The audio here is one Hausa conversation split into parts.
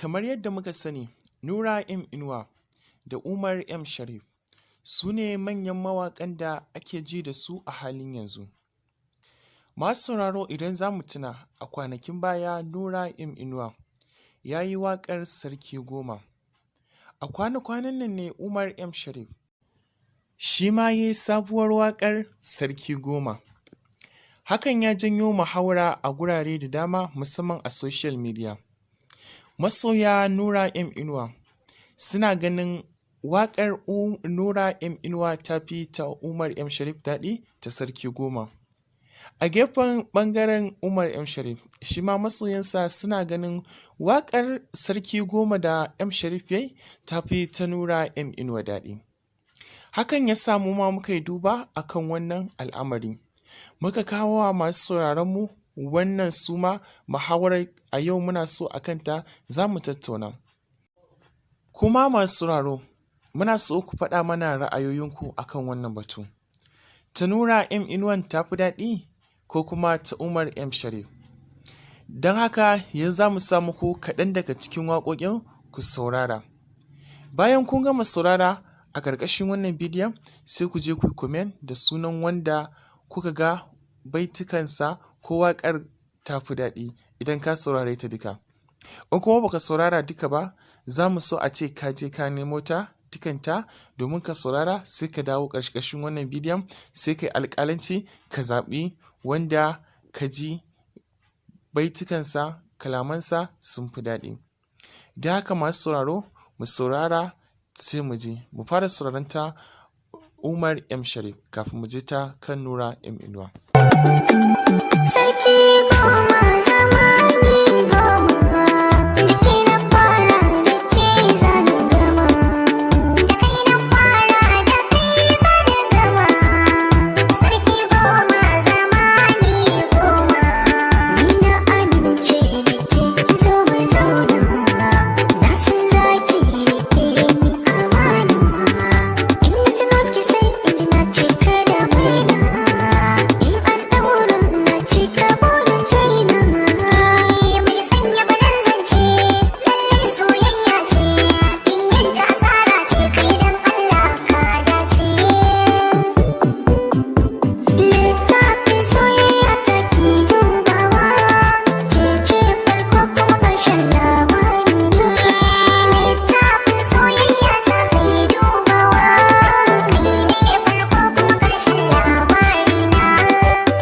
Kamar yadda muka sani, Nura M Inuwa da Umar M Sharif su ne manyan mawaƙan da ake ji da su a halin yanzu. Masu sauraro, idan za mu tuna, a kwanakin baya Nura M Inuwa ya yi waƙar Sarki Goma. A kwana-kwanan nan ne Umar M Sharif shi ma ya yi sabuwar waƙar Sarki Goma. Hakan ya janyo muhawara a gurare da dama, musamman a social media. Masoya Nura M Inuwa suna ganin waƙar Nura M Inuwa ta fi ta Umar M Sharif daɗi, ta Sarki Goma. A gefen ɓangaren Umar M Sharif, shi ma masoyansa suna ganin waƙar Sarki Goma da M Sharif ya yi ta fi ta Nura M Inuwa daɗi. Hakan ya sa mu ma muka yi duba a kan wannan al'amari. Muka kawo wa masu sauraronmu wannan suma muhawarar. A yau muna so a kanta za mu tattauna. Kuma masu sauraro, muna so ku faɗa mana ra'ayoyinku a kan wannan batu. Ta Nura M Inuwan ta fi daɗi ko kuma ta Umar M Sharif? Don haka yanzu za mu sa muku kaɗan daga cikin waƙoƙin ku saurara. Bayan kun gama saurara, a ƙarƙashin wannan bidiyon sai ku je ku yi comment da sunan wanda kuka ga baitukansa ko waƙar ta fi daɗi idan ka saurare ta duka. In kuma baka saurara duka ba, za mu so a ce ka je ka nemo ta dukanta domin ka saurara, sai ka dawo ƙarƙashin wannan bidiyon, sai ka yi alƙalanci, ka zaɓi wanda ka ji baitukansa, kalamansa sun fi daɗi. Da haka, masu sauraro, mu saurara sai mu je. Mu fara sauraron ta Umar M Sharif kafin mu je ta kan Nura M Inuwa. Sarki goma, zamani goma, da ke na fara, da ke zan gama. Da kai na fara, da kai zan gama. Sarki goma, zamani goma. Ni na amince da ke, zo mu zauna. Na san zaki rike ni amana. In na tuno ki sai in ji na cika da murna. In an ɗaura na cika burin raina. Mai sanya baran zance, lallai soyayya ce. In yin ta asara ce, kai dan Allah ka dace. Littafin soyayya take dubawa, ke ce farko kuma ƙarshen labari na. Littafin soyayya ta kai dubawa, kai ne farko kuma ƙarshen labari na.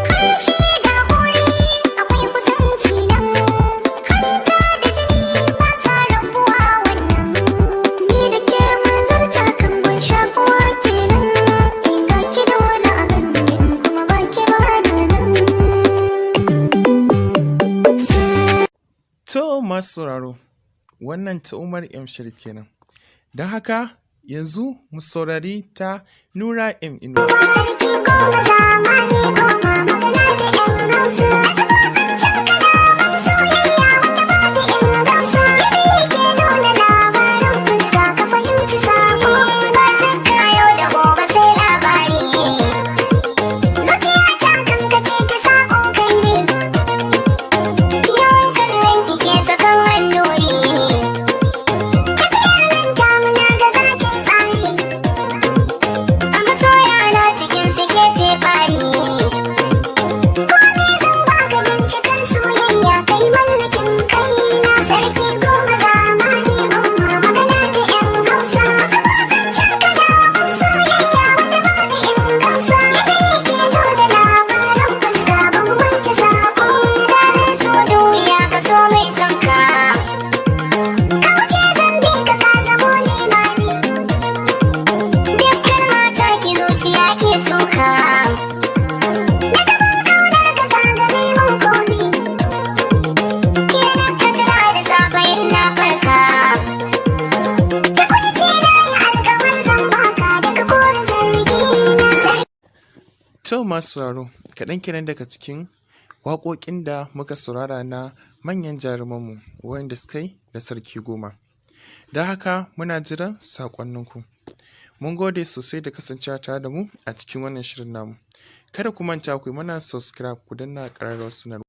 Harshe da haƙori akwai kusanci nan, hanta da jini ba sa rabuwa wannan. Ni da ke mun zarta kan ban shakuwa kenan, in ga ki dole a ganni, in kuma ba ki ba na nan. To, masu sauraro, wannan ta Umar M Sharif kenan. Don haka yanzu mu saurari ta Nura M Inuwa. Sarki goma, zamani goma, magana ta 'yan Hausa. Zancen kalaman soyayya wanda babu in gausa. Yanayi ke nuna labarin fuska, ka fahimci sako. Ba shakka yau da gobe sai labari. Zuciya ta kankace ta sako kai ne. Yawan kallon ki ke sakan annuri. Tafiyar nan ta muna ga za ta yi tsari. A masoya na cikin suke ce fari. Kome zan baka bincikar soyayya, kai mallakin kai na. Sarki goma, zamani goma, magana ta 'yan Hausa. Zancen kalaman soyayya wanda babu in gausa. Yanayi ke nuna labarin fuska, bambance sako. Ranar so duniya ka so mai son ka. Ka wuce zambi ka, ka zamo limami. Duk kalma ta ki zuciya ke soka. Da gaban kaunar ka, ka gane mun komi. Ke na ka tuna da safe in na farka. Tukwici na yi alkawar zan baka daga kore zargi na. To, masu sauraro, kaɗan kenan daga cikin waƙoƙin da muka saurara na manyan jarumanmu waɗanda suka yi da Sarki Goma. Don haka muna jiran saƙonninku. Mun gode sosai da kasancewa tare da mu a cikin wannan shirin namu. Kada ku manta ku yi mana subscribe, ku danna ƙararrawar sanarwa.